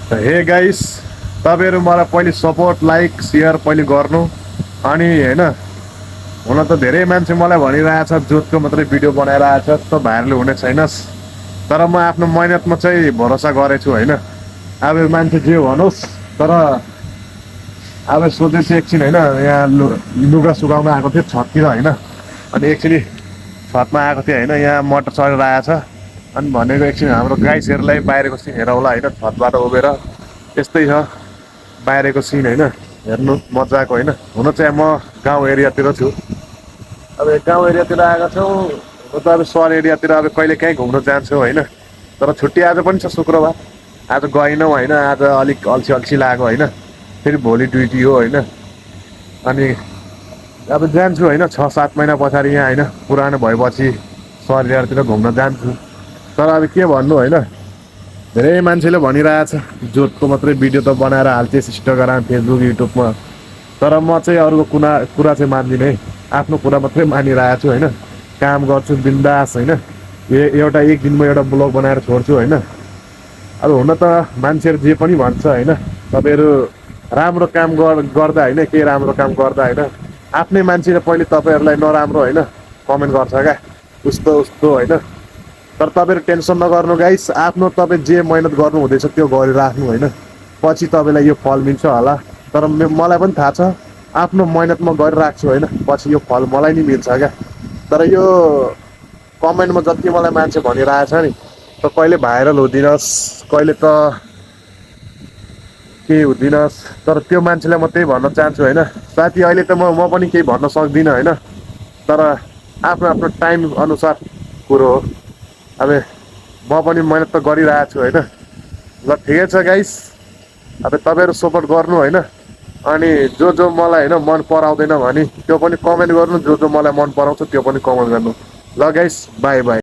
Hey guys, तपाईँहरू मलाई पहिले सपोर्ट लाइक सेयर पहिले गर्नु। अनि होइन, हुन त धेरै मान्छे मलाई भनिरहेछ जोतको मात्रै भिडियो बनाइरहेछ त भाइरल हुने छैनस्, तर म आफ्नो मेहनतमा चाहिँ भरोसा गरेछु होइन। अब मान्छे जे भनोस्, तर अब सोचेपछि एकछिन होइन, यहाँ लुगा सुकाउन आएको थियो छततिर होइन। अनि एकचोटि छतमा आएको थियो होइन, यहाँ मटर चलिरहेछ। अनि भनेको एकछिन हाम्रो गाइसहरूलाई बाहिरको सिन हेरौँला होइन, छतबाट उभिएर। यस्तै छ बाहिरको सिन होइन, हेर्नु मजाको होइन। हुन चाहिँ म गाउँ एरियातिर छु। अब गाउँ एरियातिर आएको छौँ, हुन त अब सहर एरियातिर अब कहिले काहीँ घुम्न जान्छौँ होइन। तर छुट्टी आज पनि छ शुक्रबार, आज गएनौँ होइन। आज अलिक अल्छी अल्छी लाग्यो होइन, फेरि भोलि ड्युटी हो होइन। अनि अब जान्छु होइन, 6-7 महिना पछाडि यहाँ होइन, पुरानो भएपछि सहर एरियातिर घुम्न जान्छु। तर अब के भन्नु होइन, धेरै मान्छेले भनिरहेछ जोतको मात्रै भिडियो त बनाएर हाल्छस् इन्स्टाग्राम फेसबुक युट्युबमा। तर म चाहिँ अरूको कुरा चाहिँ मान्दिनँ है, आफ्नो कुरा मात्रै मानिरहेको छु होइन। काम गर्छु बिन्दास होइन। एउटा एक दिनमा एउटा ब्लग बनाएर छोड्छु होइन। अब हुन त मान्छेहरू जे पनि भन्छ होइन, तपाईँहरू राम्रो काम गर्दा होइन, केही राम्रो काम गर्दा होइन, आफ्नै मान्छेले पहिले तपाईँहरूलाई नराम्रो होइन कमेन्ट गर्छ क्या, उस्तो उस्तो होइन। तर तपाईँहरू टेन्सन नगर्नु गाइस, आफ्नो तपाईँ जे मेहनत गर्नु हुँदैछ त्यो गरिराख्नु होइन। पछि तपाईँलाई यो फल मिल्छ होला। तर मलाई पनि थाहा छ, आफ्नो मेहनत म गरिरहेको छु होइन, पछि यो फल मलाई नि मिल्छ क्या। तर यो कमेन्टमा जति मलाई मान्छे भनिरहेछ नि, त कहिले भाइरल हुँदिनस्, कहिले त केही हुँदिनस्। तर त्यो मान्छेलाई म त्यही भन्न चाहन्छु होइन, साथी अहिले त म पनि केही भन्न सक्दिनँ होइन। तर आफ्नो आफ्नो टाइम अनुसार कुरो हो। अब म पनि मेहनत त गरिरहेको छु होइन। ल ठिकै छ गाइस, अब तपाईँहरू सपोर्ट गर्नु होइन। अनि जो मलाई होइन मन पराउँदैन भने त्यो पनि कमेन्ट गर्नु, जो मलाई मन पराउँछ त्यो पनि कमेन्ट गर्नु। ल गाइस, बाई बाई।